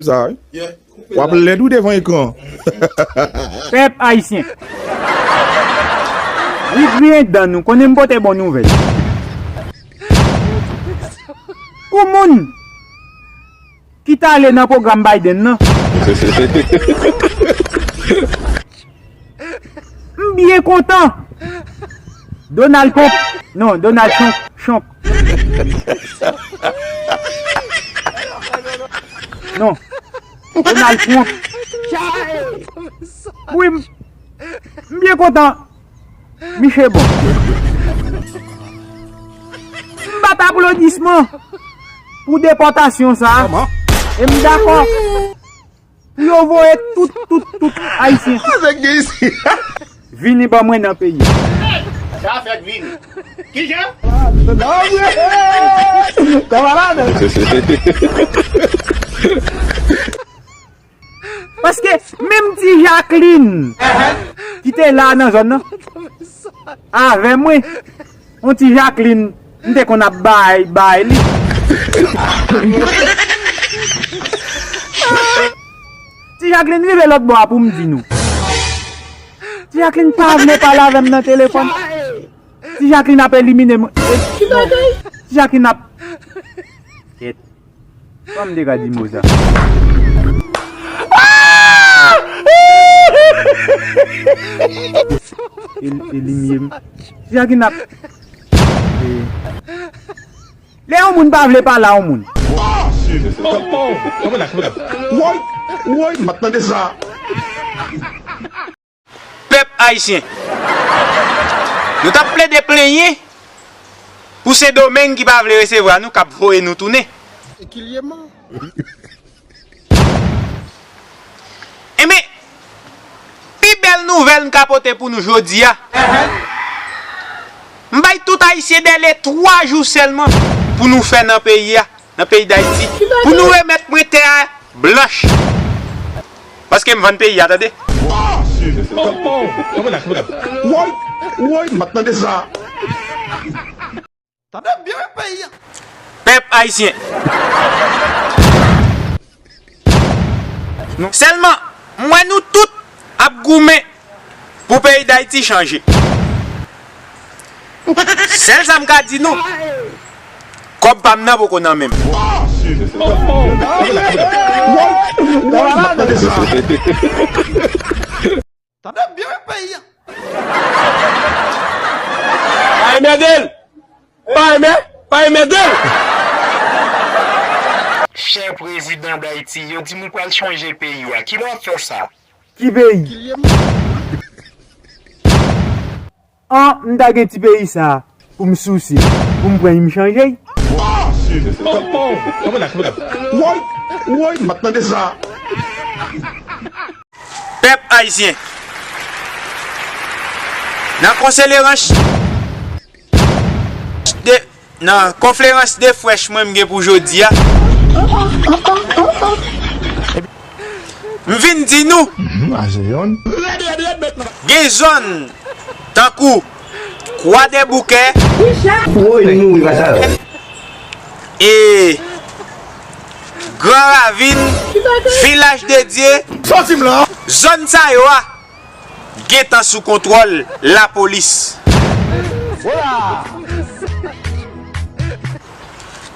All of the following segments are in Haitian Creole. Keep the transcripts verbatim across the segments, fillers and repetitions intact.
Sa, wi. W ap lèd wi devan ekran. Pèp ayisyen. Wi, griyen dan nou, konnen m pote bon nouvèl. Pou moun ki t ale nan pwogram Biden nan. M byen kontan. Donald Trump. Non, Donald Trump. Trump. Non. Donald Trump. Wi, m, m byen kontan. Miche bon. M bat aplodisman pou depòtasyon sa a. E m dakò pou yo voye tout, tout, tout Ayisyen. Sa nèg gen isi? Vini ban mwen nan peyi. Sa fèk vini. Kijan? Kamarad. Paske menm ti Jacqueline ki te la nan zòn nan avè mwen, yon ti Jacqueline, m te konn ap bay, bay li. Ti Jacqueline rive lòt bò a pou m di nou. Ti Jacqueline pa vle pale avè m nan telefòn. Ti Jacqueline ap elimine m. Ti Jacqueline ap. Kèt. Kòman m te ka di mo sa? E, e limyè m. Ti Jacqueline ap. E. Lè yon moun pa vle pale a yon moun. Woy, woy, m ap tande sa. Pèp ayisyen, nou t ap plede plenyen pou Sendomeng ki pa vle resevwa nou, k ap voye nou tounen. Enben, pi bèl nouvèl m ka pote pou nou jodi a. M bay tout Ayisyen dèle twa jou sèlman pou nou fè nan peyi a, nan peyi Dayiti, pou nou remèt mwen tè a blanch. Paske m vann peyi a, tande. Woy, woy, m ap tande sa. Tande byen, peyi a. Pèp ayisyen. Sèlman, m wè nou tout ap goumen pou peyi Dayiti chanje. Sèl sa m ka di nou, kòb pa m nan poko nan men m. Tande byen, peyi a. Pa enmède l! Pa enmè, pa enmède l! Chè prezidan Dayiti, yo di m ou pral chanje peyi a. Kilè w ap fè sa? Ki peyi? An, m ta gen ti peyi sa a pou m souse, pou m pran, m chanje. Woy, woy, m ap tande sa. Pèp ayisyen, nan konselerans de, nan konferans de frèch mwen m gen pou jodi a, m vin di nou, gen zòn tankou Kwadèboukè, e, Gran Ravin, Vilaj de Dye, zòn sa yo a gentan sou kontwòl lapolis.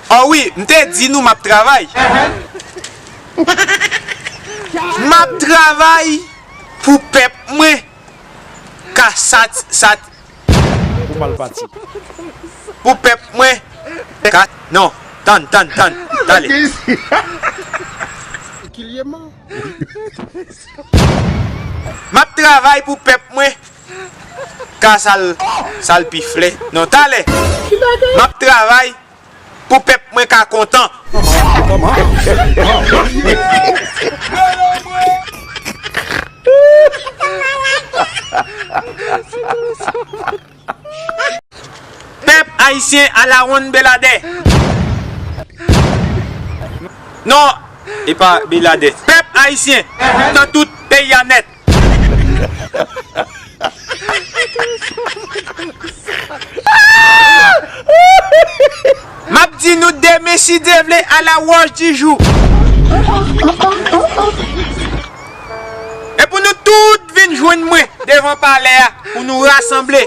O wi, m te di nou m ap travay. M ap travay pou pèp mwen ka sat, sat, Pou mal pati. Pou pèp mwen ka, non, tann, tann, tann, tale. M ap travay pou pèp mwen ka sal, sal pifle. Non, tale. M ap travay pou pèp mwen ka kontan. Pèp ayisyen alawonn Beladè. Non, e pa Beladè. Pèp ayisyen, nan tout peyi a nèt. M ap di nou demen, si Dye vle, à la wòch di jou. E pou nou tout vin jwenn mwen devan palè a, pou nou rasanble.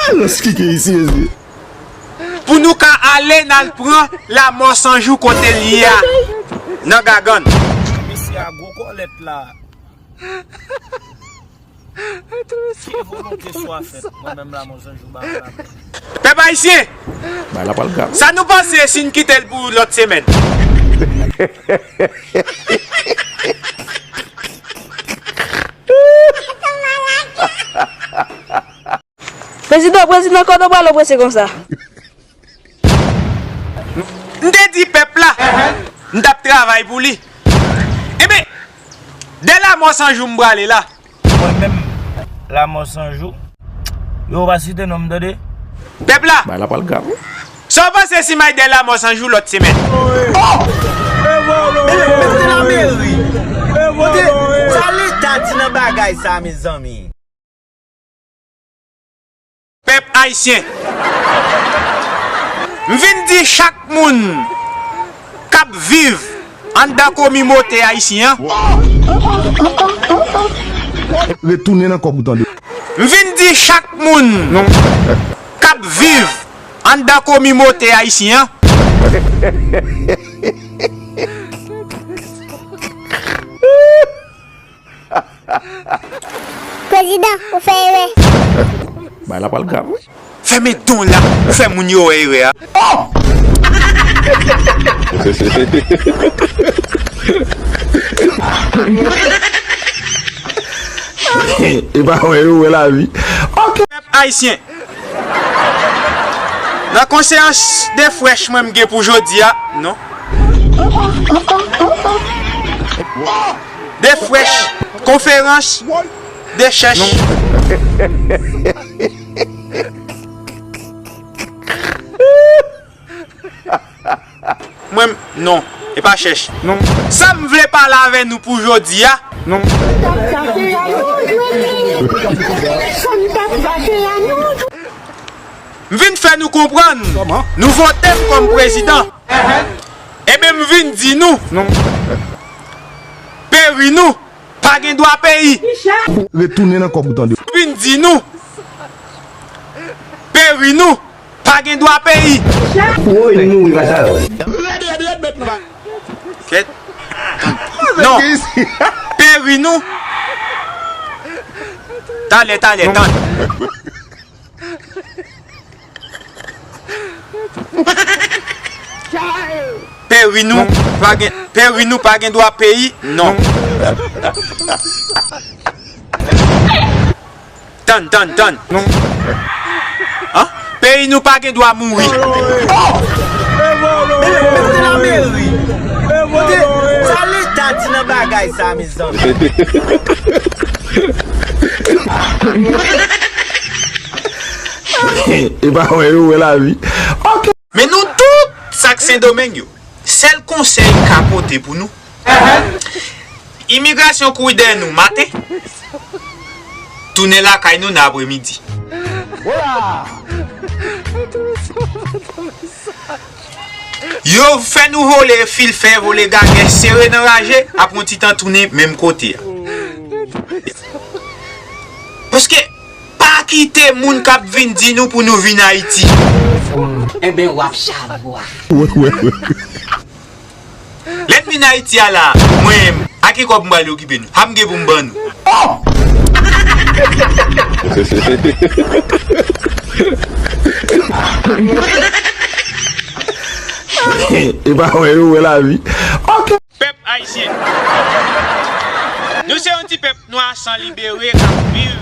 Alòs, kike isi, mesye. Pou nou ka ale n al pran Lamò San Jou kote l ye a, nan Gagann. Mesye a gwo kòlèt la. Ke volonte swa fèt, mwen menm Lamò San Jou ba w la. Pèp ayisyen, bay la pral grav. Sa nou panse si n kite l pou lòt semèn? Prezidan, prezidan, kòd ou pral prese konsa? M te di pèp la, m t ap travay pou li. Enben, dè Lamò San Jou m prale la. Mwen menm, Lamò San Jou. Yo pa site non m, tande. Pèp la. Bay la pral grav, wi. Sa w panse si m ay dè Lamò San Jou lòt semèn? Kote lameri? Kote sa leta di nan bagay sa, mezanmi? Pèp ayisyen, m vin di chak moun k ap viv anndan kominote ayisyen an, retounen nan kòb ou, tande. M vin di chak moun k ap viv anndan kominote ayisyen an, Prezidan, ou fè erè. Bay la pral grav, wi. Fèmen don la, ou fè moun yo wè erè a. E pa wè yo wè lavi. Ok. Pèp ayisyen. Nan konferans de frèch mwen m gen pou jodi a, non. De frèch, konferans de chèch. Mwen, non, e pa chèch. Non. Sa m vle pale avè nou pou jodi a. Non. M vin fè nou konprann. Kòman? Nou vote m kòm prezidan. Enben, m vin di nou. Non. Peri nou pa gen dwa peyi. Retounen nan kòb ou, tande. M vin di nou. Peri nou pa gen dwa peyi. Woy, nou mouri pa sa yo. Kèt. Non. Peri nou. Talè, talè, talè. Peri nou pa gen, peri nou pa gen dwa peyi, non. Tann, tann, tann. An? Peyi nou pa gen dwa mouri. Kote lameri? Kote sa leta di nan bagay sa, mezanmi? E pa wè yo wè lavi. Ok. Men nou tout sa k Sendomeng yo, sèl konsèy m ka pote pou nou, imigrasyon kouri dèyè nou maten, tounen lakay nou nan apremidi. Yo fè nou vole fil fè, vole gagè, sere nan raje, apre yon ti tan tounen menm kote a. Paske pa kite moun k ap vin di nou pou nou vin Ayiti. Enben, w ap chavwa. Lè n vin Ayiti a la, mwen, a ki kòb m pral okipe nou? Sa m gen pou m ban nou? E pa wè yo wè lavi. Ok. Pèp ayisyen. Nou se yon ti pèp nwa san libere k ap viv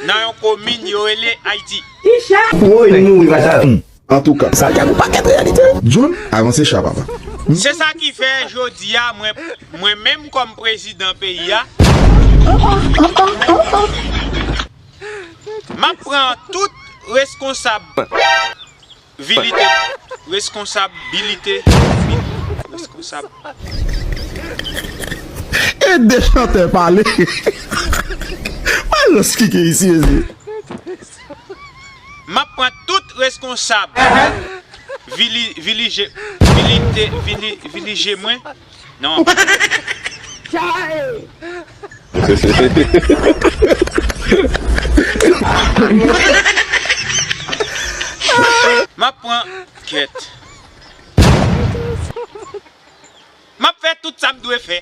nan yon komin yo rele Ayiti. Woy, nou mouri pa sa. Antouka. Santiago pakèt reyalite. John, avanse cha, papa. Se sa ki fè jodi a, mwen, mwen menm kòm prezidan peyi a, m ap pran tout reskonsabilite, reskonsabilite, reskonsab. E de chantè pale. Alòs, kike isi, mesye. M ap pran tout reskonsab. Vili-, vilije. Vilite, vili, vilije mwen. Non. M ap pran kèt. M ap fè tout sa m dwe fè.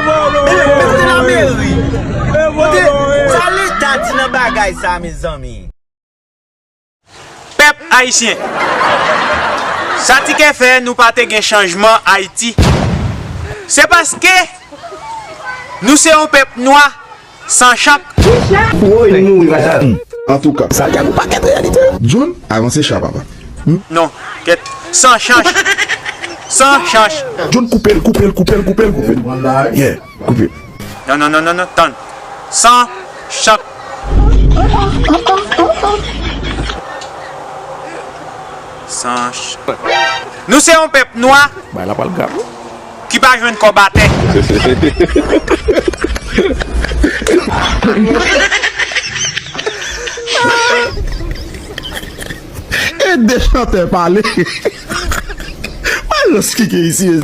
Kote lameri? Kote sa leta di nan bagay sa, mezanmi? Pèp ayisyen, sa ti kè fè nou pa te gen chanjman Ayiti, se paske nou se yon pèp nwa san chak. Woy, nou ri, madanm. Antouka. Sa gad yon pakèt reyalite. John, avanse cha, papa. Non, kèt, san chanj. San chanj. John, koupe l, koupe l, koupe l, koupe l, koupe l. Yeah, koupe. Non, non, non, non, non, tann. San chak. San ch-, nou se yon pèp nwa. Bay la pral grav. Ki pa jwenn kòb atè. E de chantè pale. Malòs ki gen isi.